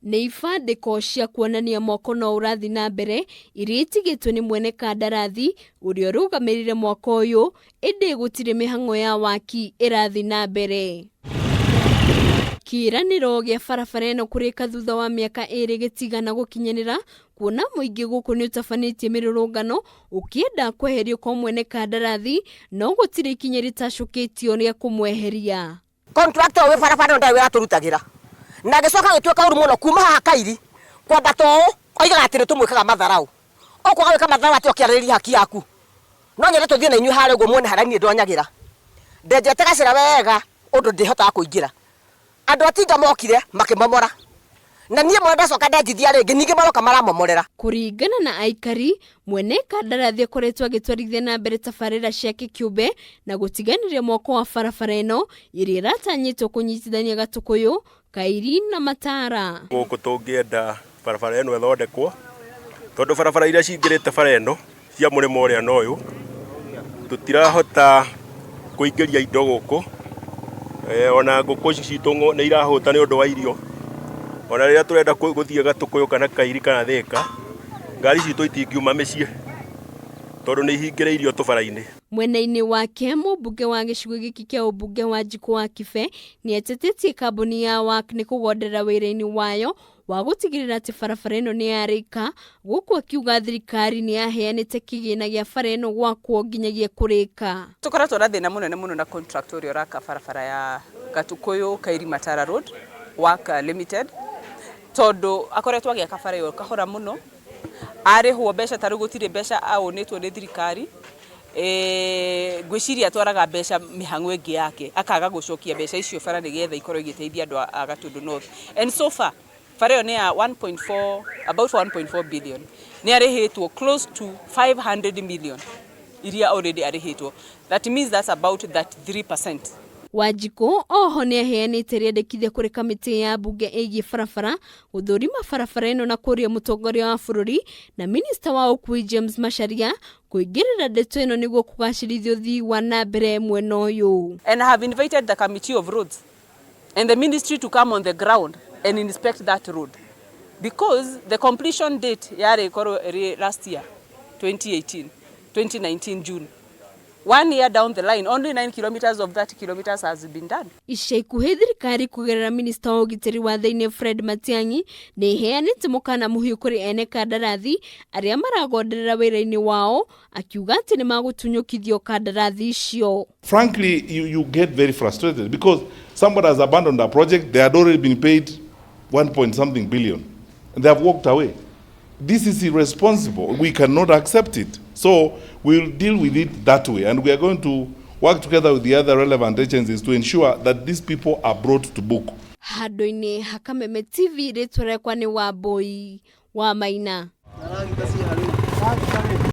Nĩ ibandĩko cia kuonania mwako no ũrathiĩ na mbere iria itigĩtwo nĩ mwene kandarathi ũrĩa ũrũgamĩrĩire mwako ũyũ, ĩndĩ gũtirĩ mĩhang'o ya waki ĩrathiĩ na mbere. Kĩĩranĩro gĩa barabara ĩno kũrĩka thutha wa mĩaka ĩrĩ gĩtigana gũkinyanĩra, kuona mũingĩ gũkũ nĩ ũtabanĩtie mĩrũrũngano ũkĩenda kweherio kwa mwene kandarathi, no gũtirĩ ikinya rĩtacũkĩtio rĩa kũmweheria. Contractor ũyũ barabara ĩno ndarĩ wĩra atũrutagĩra, na agĩcoka agĩtuĩka ũru mũno kuma haha Kairi kwambata ũũ, oigaga atĩ nĩ tũmwĩkaga matharau. Ũkwaga gwĩka matharau atĩa ũkĩarĩrĩria haki yaku? No nyende tũthiĩ na inyuĩ harĩa ũguo muone harĩa niĩ ndonyagĩra. Ndenjete gacĩra wega ũndũ ndĩhotaga kũingĩra. Andũ a tinga mokire makĩmomora na niĩ mwene ndacoka ndenjithia rĩngĩ ningĩ maroka maramomorera. Kũringana na aikari, mwene kandarathi akoretwo agĩtwarithia na mbere tabarĩra ciake kĩũmbe na gũtiganĩria mwako wa barabara ĩno ĩrĩa ĩratanyĩtwo kũnyitithania Gatũkũyũ, Kairi na Matara. Gũkũ tũngĩenda barabara ĩno ĩthondekwo, tondũ barabara iria cingĩrĩte bara ĩno cia mũrĩmo ũrĩa na ũyũ, tũtirahota kũingĩria indo gũkũ, ona ngũkũ ici citũ nĩ irahũta nĩ ũndũ wa irio, ona rĩrĩa tũrenda gũthiĩ Gatũkũyũ kana Kairi kana Thĩka, ngari citũ itingiuma mĩciĩ tondũ nĩ ihingĩrĩirio tũbara-inĩ. Mwena-inĩ wake, mũmbunge wa gĩcigo gĩkĩ kĩa ũmbunge wa Njikũ wa Kibe nĩ atetetie kambuni ya WAC nĩ kũgonderera wĩra-inĩ wayo wa gũtigĩrĩra atĩ barabara ĩno nĩ yarĩka, gũkũ akiuga thirikari nĩ yaheanĩte kĩgĩna gĩa bara ĩno gwakwo nginyagia kũrĩka. Tũkoretwo na thĩna mũnene mũno na contractor ũrĩa ũraka barabara ya Gatukuyu Kairi Matara Road WAC Limited, tondũ akoretwo agĩaka bara ĩyo kahora mũno, arĩhwo mbeca ta rĩu gũtirĩ mbeca aũnĩtwo nĩ thirikari, ngwĩciria atwaraga mbeca mĩhang'o ĩngĩ yake, akaga gũcokia mbeca icio bara nĩgetha ikorwo igĩteithia andũ a Gatundu North. And so far bara ĩyo nĩ ya 1.4, about 1.4 billion, nĩ arĩhĩtwo close to 500 million iria already arĩhĩtwo, that means that's about 33%. Wanjikũ oho nĩ aheanĩte rĩendekithia kũrĩ kamĩtĩ ya mbunge ĩgiĩ barabara gũthũrima barabara ĩno na kũria mũtongoria wa bũrũri na minista wa ũkui James Macharia kũingĩrĩra ndeto ĩno nĩguo kũgacĩrithia ũthii wa na mbere mwena ũyũ. And I have invited the committee of roads and the ministry to come on the ground and inspect that road, because the completion date yarĩ ĩkorwo ĩrĩ last year 2018, 2019 June. One year down the line, only 9 kilometers of 30 kilometers has been done. Ica ikuhĩ thirikari kũgerera minista wa ũgitĩri wa thĩinĩ Fred Matiang'i nĩ ĩheanĩte mũkana mũhiũ kũrĩ ene kandarathi arĩa maragonderera wĩra-inĩ wao, akiuga atĩ nĩ magũtunyũkithio kandarathi icio. Frankly, you get very frustrated because somebody has abandoned a project, they had already been paid 1 point something billion, and they have walked away. This is irresponsible. We cannot accept it. So we'll deal with it that way, and we are going to work together with the other relevant agencies to ensure that these people are brought to book. Handũ-inĩ ha Kameme TV, rĩtwa rĩakwa nĩ Wambui wa Maina.